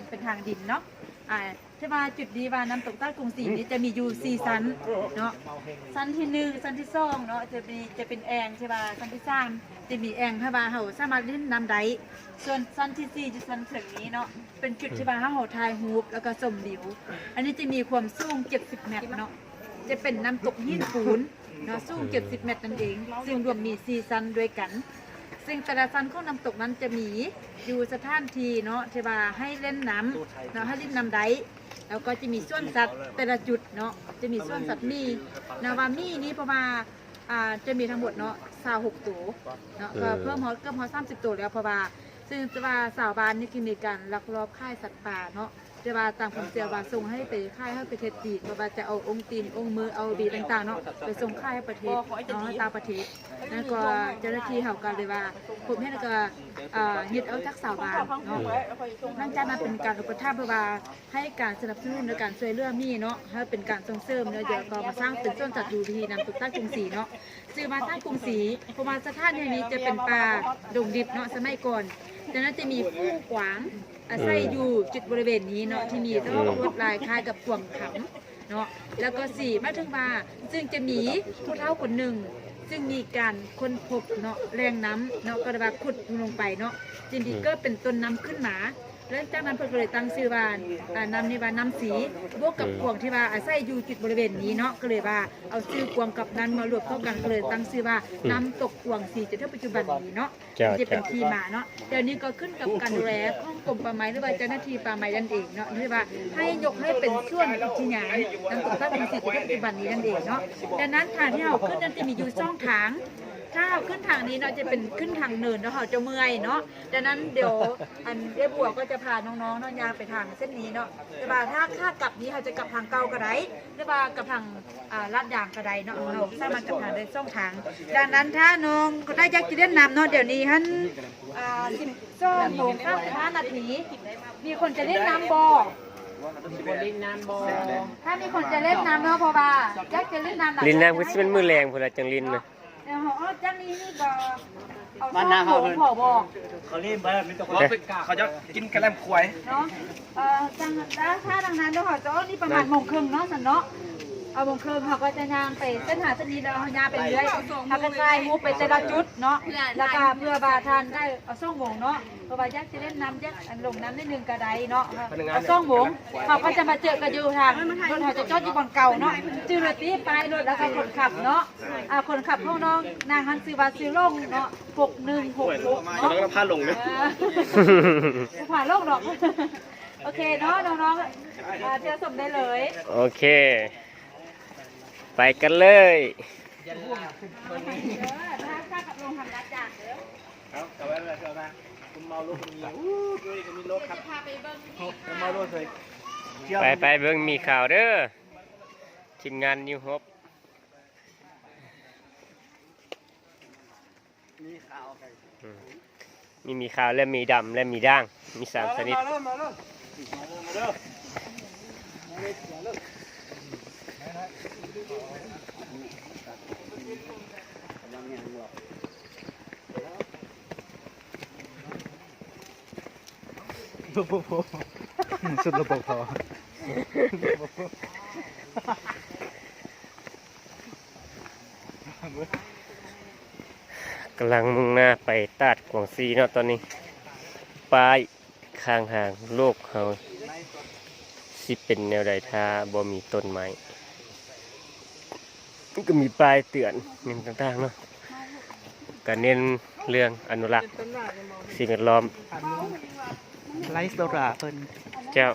ເປັນທາງດິນເນາະ ອ່າ ທີ່ວ່າຈຸດທີ່ວ່ານ້ຳຕົກໃຕ້ກຸງສີນີ້ຈະມີຢູ່ສີ່ຊັ້ນເນາະ. ຊັ້ນທີໜຶ່ງ ຊັ້ນທີສອງເນາະ ຈະມີ ຈະເປັນແອ່ງ ທີ່ວ່າຊັ້ນທີສາມຈະມີແອ່ງ ທີ່ວ່າເຮົາສາມາດຫຼິ້ນນ້ຳໄດ້. ສ່ວນຊັ້ນທີສີ່ ຢູ່ຊັ້ນເທິງນີ້ເນາະ ເປັນຈຸດທີ່ວ່າເຮົາຖ່າຍຮູບ ແລ້ວກໍຊົມວິວ. ອັນນີ້ຈະມີຄວາມສູງເຈັດສິບແມັດເນາະ ຈະເປັນນ້ຳຕົກຫີນປູນເນາະ ສູງເຈັດສິບແມັດນັ້ນເອງ ຊຶ່ງລວມມີສີ່ຊັ້ນດ້ວຍກັນ. ຊຶ່ງແຕ່ລະຊັ້ນຂອງນ້ຳຕົກນັ້ນຈະມີຢູ່ສະຖານທີ່ເນາະ ທີ່ວ່າໃຫ້ຫຼິ້ນນ້ຳເນາະ ໃຫ້ຫຼິ້ນນ້ຳໄດ້ ແລ້ວກໍຈະມີສວນສັດແຕ່ລະຈຸດເນາະ ຈະມີສວນສັດໝີເນາະ ວ່າໝີນີ້ ເພາະວ່າ ອ່າ ຈະມີທັງໝົດເນາະ ຊາວຫົກໂຕເນາະ ເອີ ກໍເພີ່ມຮອດ ເກືອບຮອດສາມສິບໂຕແລ້ວ ເພາະວ່າ ຊຶ່ງແຕ່ວ່າຊາວບ້ານນີ້ຄືມີການລັກລອບຂາຍສັດປ່າເນາະ ແຕ່ວ່າຕາມຄວາມເຊື່ອວ່າສົ່ງໃຫ້ໄປຂາຍໃຫ້ປະເທດຈີນ ບໍ່ວ່າຈະເອົາອົງຕີນ ອົງມື ເອົາບີຕ່າງໆເນາະ ໄປສົ່ງຂາຍໃຫ້ປະເທດເນາະ ຕ່າງປະເທດ. ນັ້ນກໍເຈົ້າໜ້າທີ່ເຮົາກໍເລີຍວ່າພົບເຫັນ ແລ້ວກໍ ອ່າ ຍຶດເອົາຈາກຊາວບ້ານເນາະ. ຫຼັງຈາກນັ້ນເປັນການອຸປະຖຳ ເພື່ອວ່າໃຫ້ການສະໜັບສະໜູນ ແລະ ການຊ່ວຍເຫຼືອໝີເນາະ ໃຫ້ເປັນການສົ່ງເສີມເນາະ ແລ້ວກໍມາສ້າງເປັນສວນສັດຢູ່ທີ່ນ້ຳຕົກໃຕ້ກຸງສີເນາະ. ຊື່ວ່າໃຕ້ກຸງສີ ເພາະວ່າສະຖານທີ່ນີ້ຈະເປັນປ່າດົງດິບເນາະ ສະໄໝກ່ອນ. ຈາກນັ້ນຈະມີຝູງກວາງອາໄສຢູ່ຈຸດບໍລິເວນນີ້ເນາະ ທີ່ມີທັງລວດລາຍຄ້າຍກັບກວາງຄຳເນາະ ແລ້ວກໍສີ່ ໝາຍເຖິງວ່າ ຊຶ່ງຈະມີຜູ້ເຖົ້າຄົນໜຶ່ງ ຊຶ່ງມີການຄົ້ນພົບເນາະ ແຫຼ່ງນ້ຳເນາະ ກໍເລີຍວ່າຂຸດລົງໄປເນາະ ຈຶ່ງໄດ້ເກີດເປັນຕົ້ນນ້ຳຂຶ້ນມາ. ຫຼັງຈາກນັ້ນເພິ່ນກໍເລີຍຕັ້ງຊື່ວ່າ ອ່າ ນ້ຳນີ້ວ່ານ້ຳສີ ບວກກັບກວາງທີ່ວ່າອາໄສຢູ່ຈຸດບໍລິເວນນີ້ເນາະ ກໍເລີຍວ່າເອົາຊື່ກວາງກັບນ້ຳມາລວມເຂົ້າກັນ ກໍເລີຍຕັ້ງຊື່ວ່າ ນ້ຳຕົກກວາງສີ ຈົນເຖິງປັດຈຸບັນນີ້ເນາະ. ເຈົ້າ ທີ່ເປັນທີ່ມາເນາະ ດຽວນີ້ກໍຂຶ້ນກັບການດູແລຂອງກົມປ່າໄມ້ ຫຼືວ່າເຈົ້າໜ້າທີ່ປ່າໄມ້ນັ້ນເອງເນາະ ຫຼືວ່າໃຫ້ຍົກໃຫ້ເປັນສວນອຸທິຍານ ນຳຕົກໃຕ້ກຸງສີ ຈົນເຖິງປັດຈຸບັນນີ້ນັ້ນເອງເນາະ. ດັ່ງນັ້ນທາງທີ່ເຮົາຂຶ້ນນັ້ນຈະມີຢູ່ສອງທາງ ຖ້າເຮົາຂຶ້ນທາງນີ້ເນາະ ຈະເປັນຂຶ້ນທາງເນີນເນາະ ເຮົາຈະເມື່ອຍເນາະ. ດັ່ງນັ້ນດຽວ ອັນ ເອື້ອຍບົວກໍຈະພານ້ອງໆເນາະ ຍ່າງໄປທາງເສັ້ນນີ້ເນາະ ແຕ່ວ່າຖ້າຂາກັບນີ້ ເຮົາຈະກັບທາງເກົ່າກໍໄດ້ ຫຼືວ່າກັບທາງ ອ່າ ລາດຍາງກໍໄດ້ເນາະ ເຮົາສາມາດກັບທາງໄດ້ສອງທາງ. ດັ່ງນັ້ນ ຖ້ານ້ອງຄົນໃດຢາກຈະຫຼິ້ນນ້ຳເນາະ ດຽວນີ້ຫັ້ນ ອ່າ ສິບສອງໂມງສາມສິບຫ້ານາທີ ມີຄົນຈະຫຼິ້ນນ້ຳບໍ່? ມີຄົນຫຼິ້ນນ້ຳບໍ່? ຖ້າມີຄົນຈະຫຼິ້ນນ້ຳເນາະ ເພາະວ່າຢາກຈະຫຼິ້ນນ້ຳ ຫຼິ້ນນ້ຳຄືຊິແມ່ນມື້ແລງພຸ້ນລະຈັ່ງຫຼິ້ນນະ. ແລ້ວເຮົາອອກຈາກນີ້ນີ້ກໍເອົາ ບ້ານນາເຮົາ ສອງໂມງພໍບໍ່? ເຂົາຫຼິ້ນໄປແລ້ວ ມີແຕ່ຄົນ ເຂົາ ເຂົາຈະກິນກະແລັມຄວາຍເນາະ. ເອີ ຈັ່ງ ຖ້າ ຖ້າດັ່ງນັ້ນ ດຽວເຮົາຈະອອກນີ້ປະມານໂມງເຄິ່ງເນາະ ຊັ້ນເນາະ. ເອົາໂມງເຄິ່ງ ເຮົາກໍຈະຍ່າງໄປເສັ້ນຫາເສັ້ນນີ້ ແລ້ວເຮົາຍ່າງໄປເລື້ອຍ ເຮົາກໍຖ່າຍຮູບໄປແຕ່ລະຈຸດເນາະ ແລ້ວກໍເພື່ອວ່າທ່ານໄດ້ເອົາ ສອງໂມງເນາະ ເພາະວ່າຢາກຊິຫຼິ້ນນ້ຳ ຢາກ ອັນ ລົງນ້ຳໜ້ອຍໜຶ່ງກໍໄດ້ເນາະ. ເອົາ ສອງໂມງ ເຮົາກໍຈະມາເຈີກັນຢູ່ທາງ ລົດເຮົາຈະຈອດຢູ່ບ່ອນເກົ່າເນາະ ຈື່ໂລຕິ ປ້າຍລົດ ແລ້ວກໍຄົນຂັບເນາະ. ອ່າ ຄົນຂັບຂອງນ້ອງນາງຫັ້ນຊື່ວ່າຊື່ຫຼົງເນາະ ຫົກໜຶ່ງຫົກຫົກເນາະ ພາລົງເດີ ເອີ ພາລົງດອກ. ໂອເຄເນາະ ນ້ອງໆ ອ່າ ທ່ຽວຊົມໄດ້ເລີຍ. ໂອເຄ ໄປກັນເລີຍ. ໄປ ໄປເບິ່ງໝີຂາວເດີ ທີມງານ New Hope. ມີໝີຂາວ ແລະ ໝີດຳ ແລະ ໝີດ່າງ ມີສາມຊະນິດ. ສຸດລະບົບ ກຳລັງມຸ່ງໜ້າໄປຕາດກວາງຊີເນາະຕອນນີ້. ປ້າຍຂ້າງທາງໂລກເຮົາຊິເປັນແນວໃດຖ້າບໍ່ມີຕົ້ນໄມ້? ກໍມີປ້າຍເຕືອນຫຍັງຕ່າງໆເນາະ ກະເນັ້ນເລື່ອງອະນຸລັກສິ່ງແວດລ້ອມ. ໄລໂຊລາເພິ່ນ ເຈົ້າ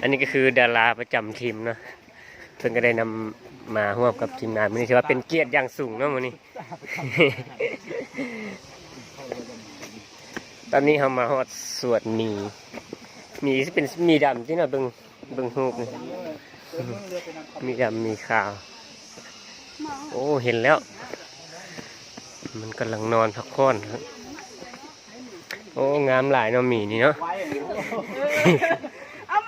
ອັນນີ້ກໍຄືດາລາປະຈຳທີມເນາະ ເພິ່ນກໍໄດ້ນຳມາຮ່ວມກັບທີມງານມື້ນີ້ ຖືວ່າເປັນກຽດຢ່າງສູງເນາະມື້ນີ້. ຕອນນີ້ເຮົາມາຮອດສວນໝີ ໝີຊິເປັນໝີດຳຕິເນາະ ເບິ່ງ ເບິ່ງຮູບນີ້ ໝີດຳໝີຂາວ. ໂອ້ ເຫັນແລ້ວ ມັນກຳລັງນອນພັກຜ່ອນ. ໂອ້ ງາມຫຼາຍເນາະໝີນີ້ເນາະ. ອ້າວ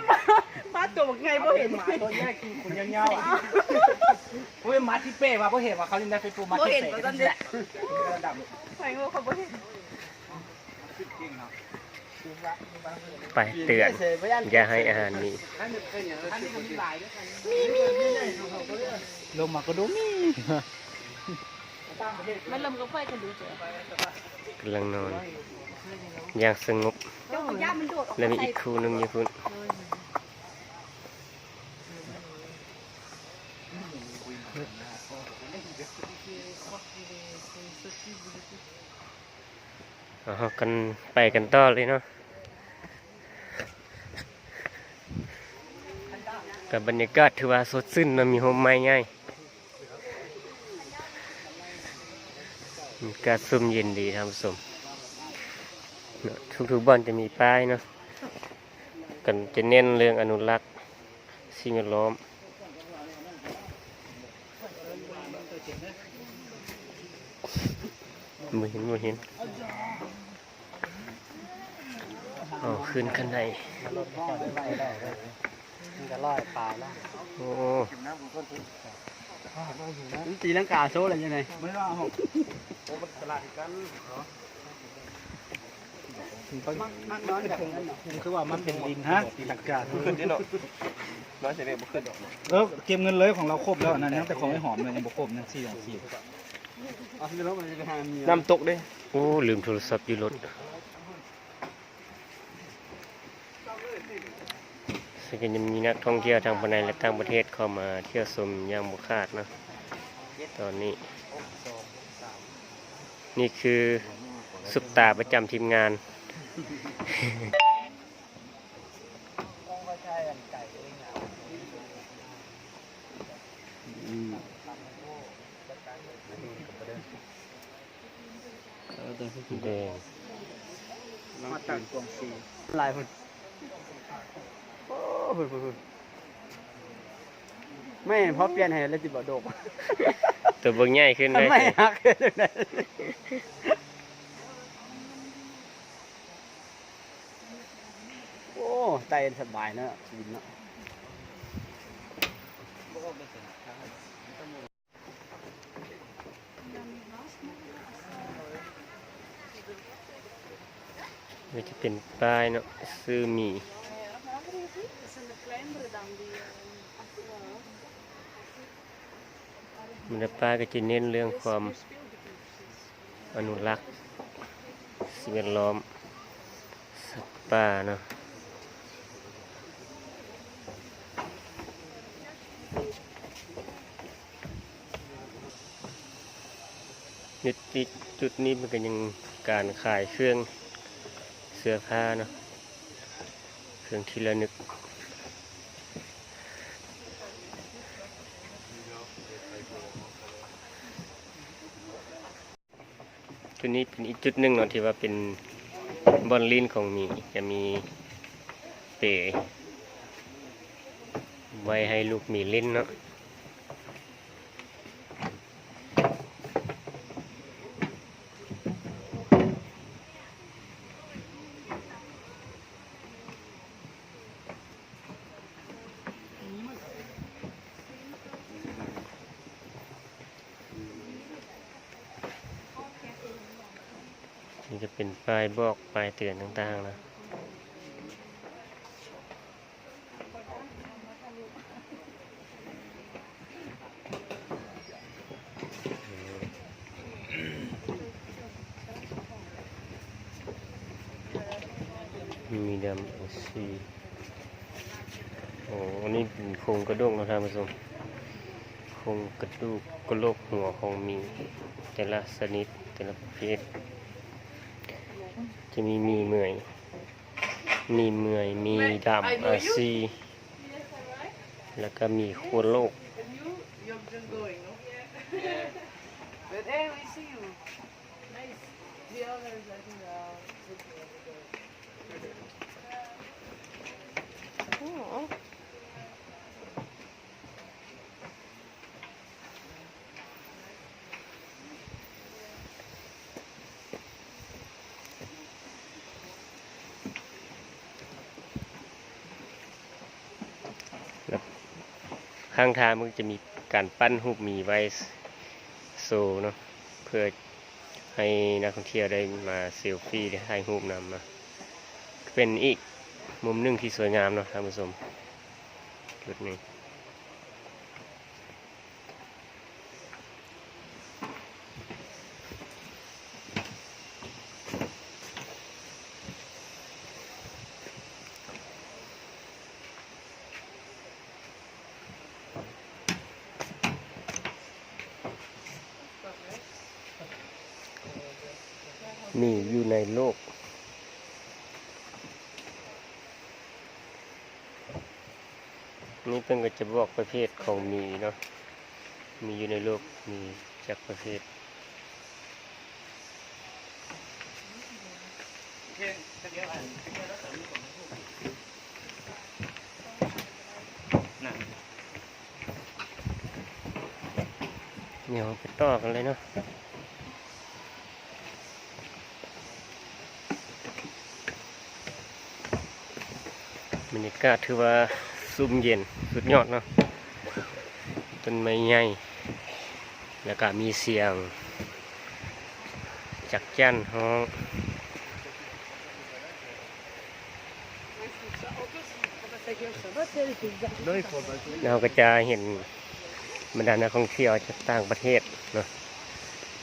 ມາໂຕບັກໃຫຍ່ບໍ່ເຫັນ ໝາຕົວໃຫຍ່ ຂົນຍາວໆ. ໂອ້ຍ ໝາທີ່ເປ້ວ່າບໍ່ເຫັນວ່າເຂົາຫຼິ້ນໃນເຟສບຸກ ໝາທີ່ເປ້ ບໍ່ເຫັນວ່າຊັ້ນເດ້ ດຳ ໃຜວ່າເຂົາບໍ່ເຫັນ. ໄປເຕືອນ ຢ່າໃຫ້ອາຫານໝີ. ລົງມາກໍດູໝີ. ມັນເລີ່ມກໍໄຟກັນດູເຈົ້າ. ກຳລັງນອນຢ່າງສະຫງົບ ແລະມີອີກຄູ່ໜຶ່ງຢູ່ພຸ້ນ. ເອົາ ເຮົາກັນ ໄປກັນຕໍ່ເລີຍເນາະ. ກັບບັນຍາກາດຖືວ່າສົດຊື່ນເນາະ ມີຮົ່ມໄມ້ໃຫຍ່ ອາກາດຊຸ່ມເຢັນດີທ່ານຜູ້ຊົມ. ເນາະ ທຸກໆບ່ອນຈະມີປ້າຍເນາະ ກັນຈະເນັ້ນເລື່ອງອະນຸລັກສິ່ງແວດລ້ອມ. ບໍ່ເຫັນ ບໍ່ເຫັນ. ອໍ ຂຶ້ນຂັ້ນໄດ. ມັນກໍລອຍປາຍແລ້ວ. ໂອ້ ມັນຕີລັງກາໂຊແລ້ວຈັ່ງໃດ? ມັນສະຫຼາດຄືກັນ. ມັນນອນແບບນັ້ນເນາະ ຄືວ່າມັນເປັນດິນ ຮະ ຕີລັງກາ ຂຶ້ນເດ້ເນາະ. ນອນໃສ່ເບບໍ່ຂຶ້ນດອກ. ເອີ ເກັບເງິນເລີຍ ຂອງລາວຄົບແລ້ວ ອັນນັ້ນຍັງແຕ່ຂອງໄອ້ຫອມເລີຍ ຍັງບໍ່ຄົບ ຍັງສີ່ ຍັງສີ່. ນ້ຳຕົກເດ້. ໂອ້ ລືມໂທລະສັບຢູ່ລົດ. ເຊິ່ງກໍຍັງມີນັກທ່ອງທ່ຽວທັງພາຍໃນ ແລະ ຕ່າງປະເທດເຂົ້າມາທ່ຽວຊົມຢ່າງບໍ່ຂາດເນາະຕອນນີ້. ນີ້ຄືຊຸບຕາປະຈຳທີມງານ. ເອີ ແດງ ມາຈາກກວາງຊີ ຫຼາຍພຸ້ນ. ໂອ້ ພຸ້ນໆໆ ແມ່ນ ພໍປ່ຽນໃຫ້ແລ້ວຊິບໍ່ໂດກ ໂຕບັກໃຫຍ່ຂຶ້ນເລີຍ ໄມ້ຫັກ. ໂອ້ ໄຕ່ສະບາຍເນາະ ຊີວິດເນາະ. ນີ້ຈະເປັນປ້າຍເນາະ ຊື້ໝີ່. ບັນດາປ້າຍກໍຈະເນັ້ນເລື່ອງຄວາມອະນຸລັກສິ່ງແວດລ້ອມ ສັດປ່າເນາະ. ຈຸດນີ້ ຈຸດນີ້ມັນກໍຍັງການຂາຍເຄື່ອງເສື້ອຜ້າເນາະ ເຄື່ອງທີ່ລະນຶກ. ຈຸດນີ້ເປັນອີກຈຸດໜຶ່ງເນາະ ທີ່ວ່າເປັນບ່ອນຫຼິ້ນຂອງໝີ ຈະມີເປໄວ້ໃຫ້ລູກໝີຫຼິ້ນເນາະ. ນີ້ຈະເປັນປ້າຍບອກ ປ້າຍເຕືອນຕ່າງໆນະ. ມີດຳ ໂອເຄ. ໂອ້ ອັນນີ້ເປັນໂຄງກະດູກເນາະທ່ານຜູ້ຊົມ ໂຄງກະດູກກະໂຫຼກຫົວຂອງໝີແຕ່ລະຊະນິດ ແຕ່ລະປະເພດ ຈະມີໝີເໝືອຍ ໝີເໝືອຍ ໝີດຳ ອາຊີ ແລ້ວກໍໝີຂົ້ວໂລກ. ແລ້ວຂ້າງທາງມັນຈະມີການປັ້ນຮູບໝີໄວ້ໂຊເນາະ ເພື່ອໃຫ້ນັກທ່ອງທ່ຽວໄດ້ມາເຊວຟີ ໄດ້ຖ່າຍຮູບນຳເນາະ. ເປັນອີກມຸມໜຶ່ງທີ່ສວຍງາມເນາະທ່ານຜູ້ຊົມ ຈຸດນີ້. ມີຢູ່ໃນໂລກ. ນີ້ເພິ່ນກໍຈະບອກປະເພດຂອງໝີເນາະ ມີຢູ່ໃນໂລກມີຈັກປະເພດ. ດຽວໄປຕໍ່ກັນເລີຍເນາະ. ບັນຍາກາດຖືວ່າຊຸ່ມເຢັນສຸດຍອດເນາະ ຕົ້ນໄມ້ໃຫຍ່ ແລ້ວກະມີສຽງຈັກຈັ່ນຮ້ອງ. ເຮົາກໍຈະເຫັນບັນດານັກທ່ອງທ່ຽວຈາກຕ່າງປະເທດເນາະ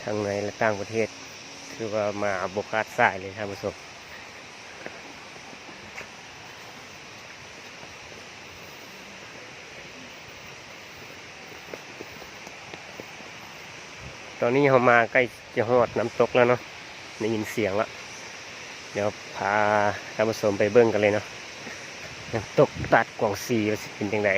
ທັງໃນ ແລະ ຕ່າງປະເທດ ຄືວ່າມາບໍ່ຂາດສາຍເລີຍທ່ານຜູ້ຊົມ. ຕອນນີ້ເຮົາມາໃກ້ຈະຮອດນ້ຳຕົກແລ້ວເນາະ ໄດ້ຍິນສຽງລະ. ດຽວພາທ່ານຜູ້ຊົມໄປເບິ່ງກັນເລີຍເນາະ ນ້ຳຕົກຕາດກວາງຊີວ່າຊິເປັນຈັ່ງໃດ.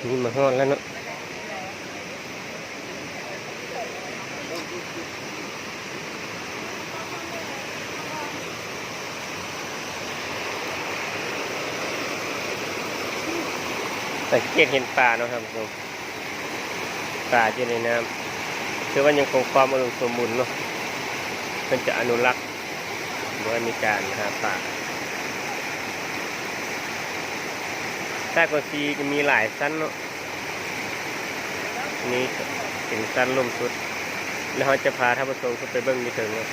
ນີ້ມາຮອດແລ້ວເນາະ. ສັງເກດເຫັນປາເນາະທ່ານຜູ້ຊົມ ປາຢູ່ໃນນ້ຳ ຖືວ່າຍັງຄົງຄວາມອຸດົມສົມບູນເນາະ ເພິ່ນຈະອະນຸລັກ ບໍ່ໃຫ້ມີການຫາປາ. ຕາດກວາງຊີກໍມີຫຼາຍຊັ້ນເນາະ ນີ້ເປັນຊັ້ນລຸ່ມສຸດ ແລ້ວເຮົາຈະພາທ່ານຜູ້ຊົມຂຶ້ນໄປເບິ່ງຢູ່ເທິງເນາະ.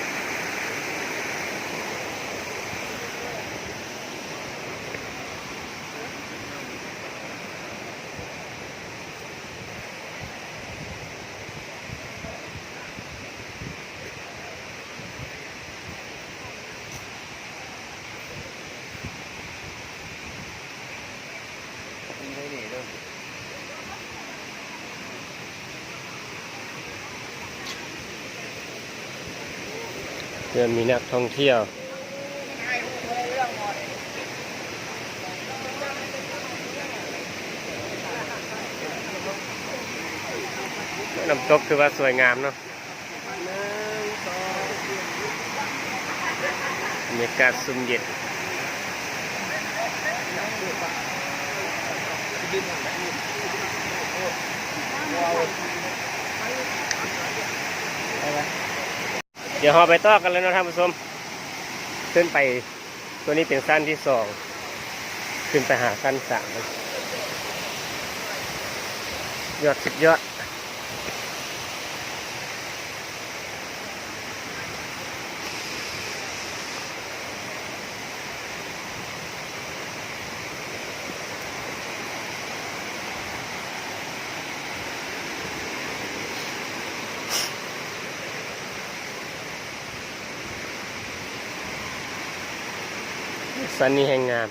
ເລີ່ມມີນັກທ່ອງທ່ຽວ ນ້ຳຕົກຄືວ່າສວຍງາມເນາະ. ບັນຍາກາດຊຸ່ມເຢັນ ດຽວເຮົາໄປຕໍ່ກັນເລີຍເນາະທ່ານຜູ້ຊົມ ຂຶ້ນໄປ. ຕົວນີ້ເປັນຊັ້ນທີສອງ ຂຶ້ນໄປຫາຊັ້ນສາມ ຍອດ ສຸດຍອດ. ຊັ້ນນີ້ແຮ່ງງາມ.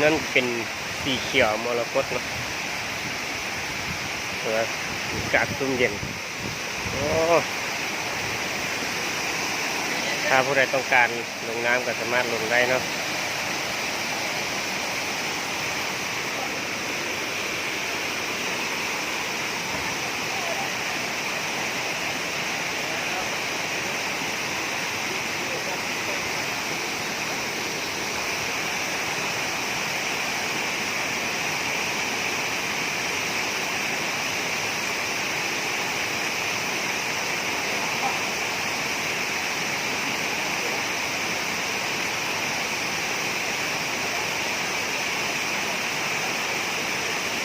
ນັ້ນເປັນສີຂຽວມໍລະກົດເນາະ ເອີ ອາກາດຊຸ່ມເຢັນ. ໂອ້ ຖ້າຜູ້ໃດຕ້ອງການລົງນ້ຳກໍສາມາດລົງໄດ້ເນາະ.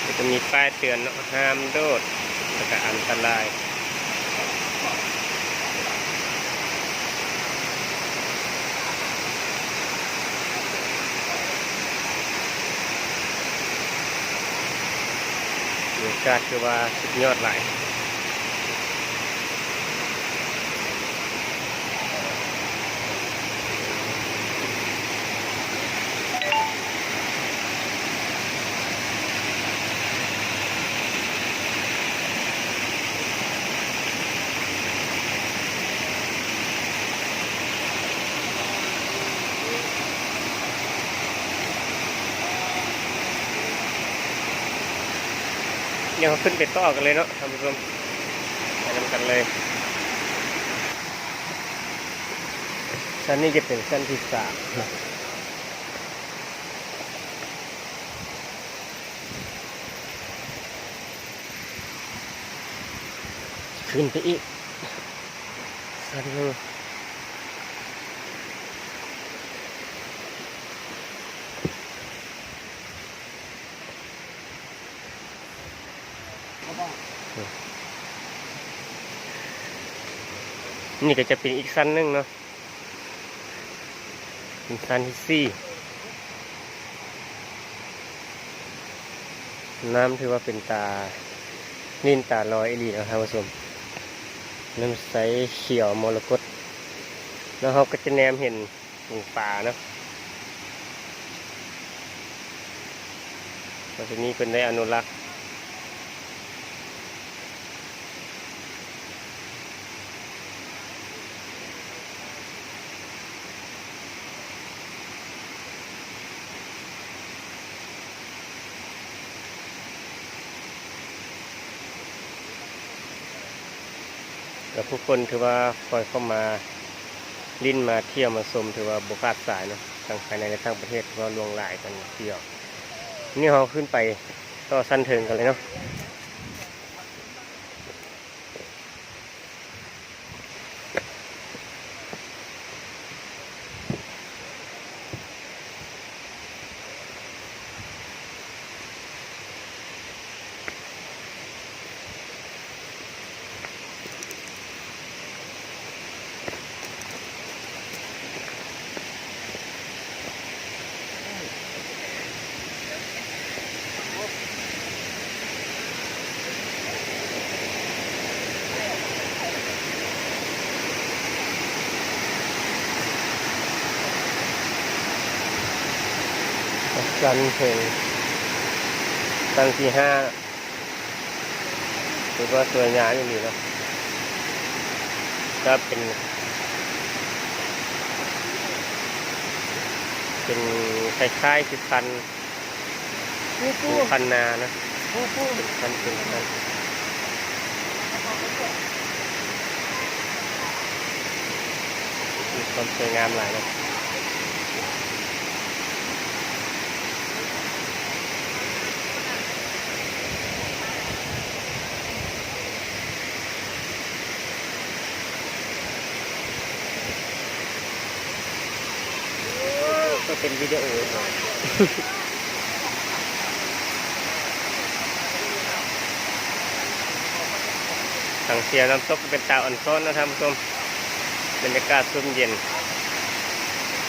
ກໍຈະມີປ້າຍເຕືອນເນາະ ຫ້າມໂດດ ແລ້ວກໍອັນຕະລາຍ. ບັນຍາກາດຄືວ່າສຸດຍອດຫຼາຍ. ດຽວເຮົາຂຶ້ນໄປຕໍ່ກັນເລີຍເນາະທ່ານຜູ້ຊົມ ໄປນຳກັນເລີຍ. ຊັ້ນນີ້ຈະເປັນຊັ້ນທີສາມເນາະ. ຂຶ້ນໄປອີກຊັ້ນໜຶ່ງ. ນີ້ກໍຈະເປັນອີກຊັ້ນໜຶ່ງເນາະ. ເປັນຊັ້ນທີສີ່. ນ້ຳຖືວ່າເປັນຕາຫຼິ້ນຕາລອຍອີ່ຫຼີເນາະທ່ານຜູ້ຊົມ. ນ້ຳໃສຂຽວມໍລະກົດ ແລ້ວເຮົາກໍຈະແນມເຫັນຝູງປາເນາະ. ແລ້ວທີນີ້ເພິ່ນໄດ້ອະນຸລັກ ແລ້ວຜູ້ຄົນຖືວ່າຄ່ອຍເຂົ້າມາຫຼິ້ນມາທ່ຽວມາຊົມ ຖືວ່າບໍ່ຂາດສາຍເນາະ ທັງພາຍໃນ ແລະ ຕ່າງປະເທດ ຖືວ່າຫຼວງຫຼາຍກັນທ່ຽວ. ນີ້ເຮົາຂຶ້ນໄປຕໍ່ຊັ້ນເທິງກັນເລີຍເນາະ. ຊັ້ນເທິງ ຊັ້ນທີຫ້າ ຖືວ່າສວຍງາມອີ່ຫຼີເນາະ. ກໍເປັນ ເປັນຄ້າຍໆຄືຄັນ ພູ ພູ ພູຄັນນານະ ພູ ພູ ເປັນຄັນ ເປັນຄັນ ມີຄວາມສວຍງາມຫຼາຍເນາະ. ກໍເປັນວິດີໂອ ທາງທ່ຽວນ້ຳຕົກເປັນຕາອ່ອນຊ້ອນເນາະທ່ານຜູ້ຊົມ. ບັນຍາກາດຊຸ່ມເຢັນ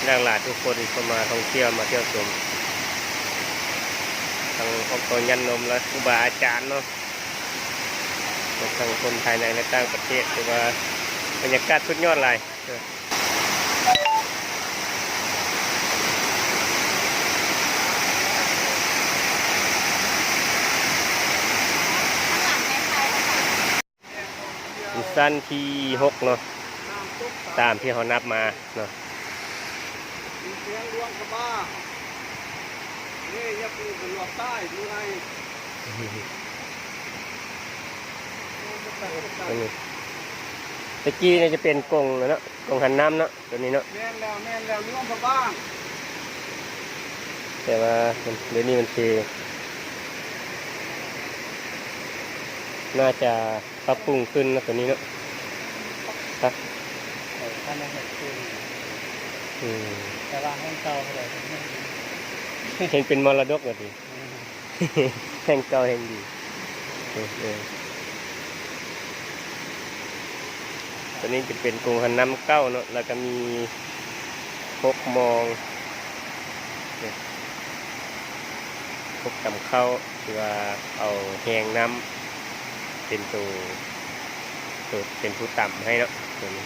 ຫຼາກຫຼາຍຜູ້ຄົນເຂົ້າມາທ່ອງທ່ຽວ ມາທ່ຽວຊົມ ທັງຄອບຄົວຍາດໂຍມ ແລະ ຄູບາອາຈານເນາະ ທັງຄົນພາຍໃນ ແລະ ຕ່າງປະເທດ ຖືວ່າບັນຍາກາດສຸດຍອດຫຼາຍ. ຂ້າງຫຼັງແມ່ນໃຜ? ຊັ້ນທີຫົກເນາະ ຕາມທີ່ເຮົານັບມາເນາະ. ມີແຂວງຫຼວງພະບາງ ເດ້ ຍາຄູກັນລວກໃຕ້ເມື່ອໃດ ອັນນີ້ ແຕ່ກີ້ນີ້ຈະເປັນກົງເນາະ ກົງຫັນນ້ຳເນາະ ໂຕນີ້ເນາະ. ແມ່ນແລ້ວ ແມ່ນແລ້ວ ຫຼວງພະບາງ. ແຕ່ວ່າມັນ ດຽວນີ້ມັນຊິ ໜ້າຈະປັບປຸງຂຶ້ນເນາະ ໂຕນີ້ເນາະ. ຄັກ ເອີ ຄັນວ່າເຮັດຄືນ ອືມ ແຕ່ວ່າແຮ່ງເກົ່າເທົ່າໃດກໍຍັງດີ ເຫັນເປັນມໍລະດົກແລ້ວຕິ. ແຮ່ງເກົ່າແຮ່ງດີ ເອີ ເອີ ໂຕນີ້ຈະເປັນກົງຫັນນ້ຳເກົ່າເນາະ ແລ້ວກໍມີຮົກມອງ ຮົກຕຳເຂົ້າ ທີ່ວ່າເອົາແຮງນ້ຳເປັນໂຕ ໂຕເປັນຜູ້ຕຳໃຫ້ເນາະ ໂຕນີ້.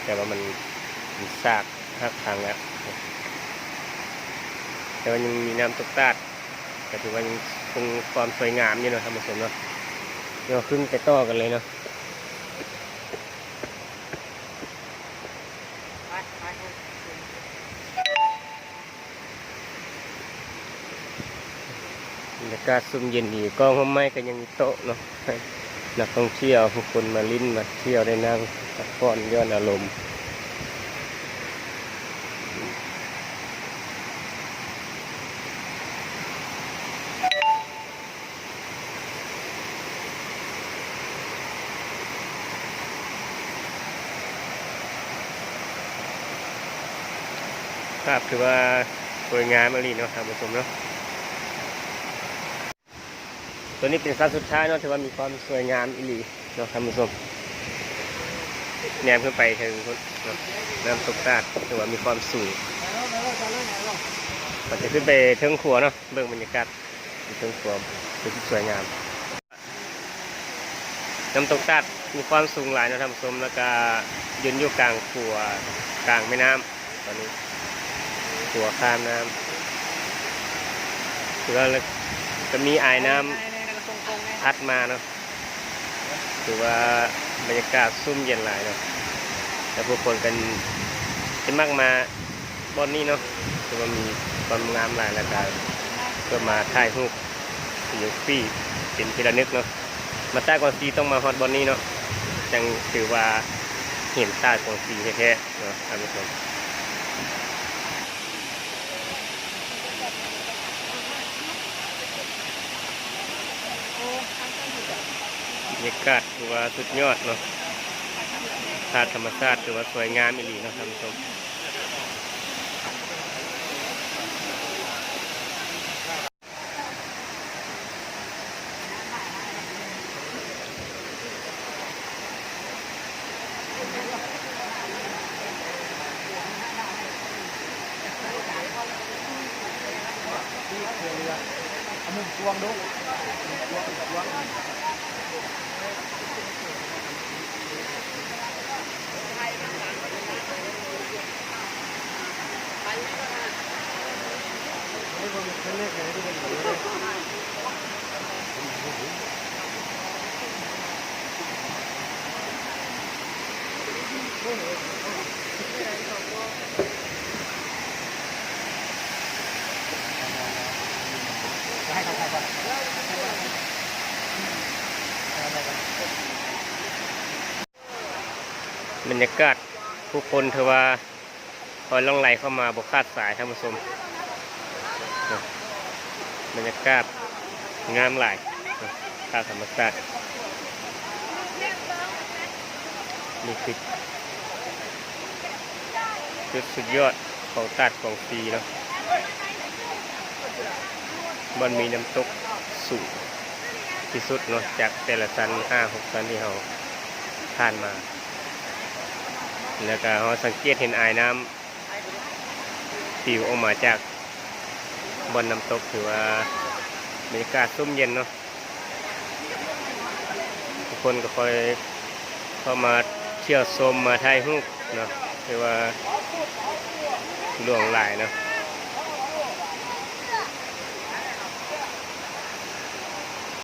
ແຕ່ວ່າມັນ ມັນຊາກຫັກພັງແລ້ວ ແຕ່ວ່າຍັງມີນ້ຳຕົກຕາດ ກໍຖືວ່າຍັງຄົງຄວາມສວຍງາມຢູ່ເນາະ ທ່ານຜູ້ຊົມເນາະ. ດຽວເຮົາຂຶ້ນໄປຕໍ່ກັນເລີຍເນາະ. ບັນຍາກາດຊຸ່ມເຢັນດີ ກ້ອງຮົ່ມໄມ້ກໍຍັງມີໂຕະເນາະ ໃຫ້ນັກທ່ອງທ່ຽວຜູ້ຄົນມາຫຼິ້ນມາທ່ຽວໄດ້ນັ່ງພັກຜ່ອນຢ່ອນອາລົມ. ພາບຖືວ່າສວຍງາມອີ່ຫຼີເນາະ ທ່ານຜູ້ຊົມເນາະ. ໂຕນີ້ເປັນຊັ້ນສຸດທ້າຍເນາະ ຖືວ່າມີຄວາມສວຍງາມອີ່ຫຼີເນາະ ທ່ານຜູ້ຊົມ. ແນມຂຶ້ນໄປເທິງພຸ້ນເນາະ ນ້ຳຕົກຕາດ ຖືວ່າມີຄວາມສູງ. ເຮົາຈະຂຶ້ນໄປເທິງຂົວເນາະ ເບິ່ງບັນຍາກາດ ເທິງຂົວ ຄືສວຍງາມ. ນ້ຳຕົກຕາດມີຄວາມສູງຫຼາຍເນາະທ່ານຜູ້ຊົມ ແລ້ວກະຢືນຢູ່ກາງຂົວ ກາງແມ່ນ້ຳ ຕອນນີ້ຂົວຂ້າມນ້ຳ ແລ້ວກະມີອາຍນ້ຳພັດມາເນາະ. ຖືວ່າບັນຍາກາດຊຸ່ມເຢັນຫຼາຍເນາະ ແລະ ຜູ້ຄົນກັນຈະມັກມາບ່ອນນີ້ເນາະ ຖືວ່າມີຄວາມງາມຫຼາຍ ແລ້ວກະເພື່ອມາຖ່າຍຮູບເຊລຟີເປັນທີ່ລະນຶກເນາະ. ມາຕາດກວາງຊີຕ້ອງມາຮອດບ່ອນນີ້ເນາະ ຈັ່ງຖືວ່າເຫັນຕາດກວາງຊີແທ້ໆເນາະທ່ານຜູ້ຊົມ. ບັນຍາກາດຖືວ່າສຸດຍອດເນາະ ທາດທຳມະຊາດຖືວ່າສວຍງາມອີ່ຫຼີເນາະທ່ານຜູ້ຊົມ. ບັນຍາກາດຜູ້ຄົນຖືວ່າຄ່ອຍຫຼັ່ງໄຫຼເຂົ້າມາບໍ່ຂາດສາຍທ່ານຜູ້ຊົມ. ບັນຍາກາດງາມຫຼາຍ ທາດທຳມະຊາດ. ນີ້ຄືຈຸດສຸດຍອດຂອງຕາດກວາງຊີເນາະ ບ່ອນມີນ້ຳຕົກສູງທີ່ສຸດເນາະ ຈາກແຕ່ລະຊັ້ນຫ້າຫົກຊັ້ນທີ່ເຮົາຜ່ານມາ. ແລ້ວກະເຮົາສັງເກດເຫັນອາຍນ້ຳປິວອອກມາຈາກບ່ອນນ້ຳຕົກ ຖືວ່າບັນຍາກາດຊຸ່ມເຢັນເນາະ. ທຸກຄົນກໍຄ່ອຍເຂົ້າມາທ່ຽວຊົມ ມາຖ່າຍຮູບເນາະ ຖືວ່າຫຼວງຫຼາຍເນາະ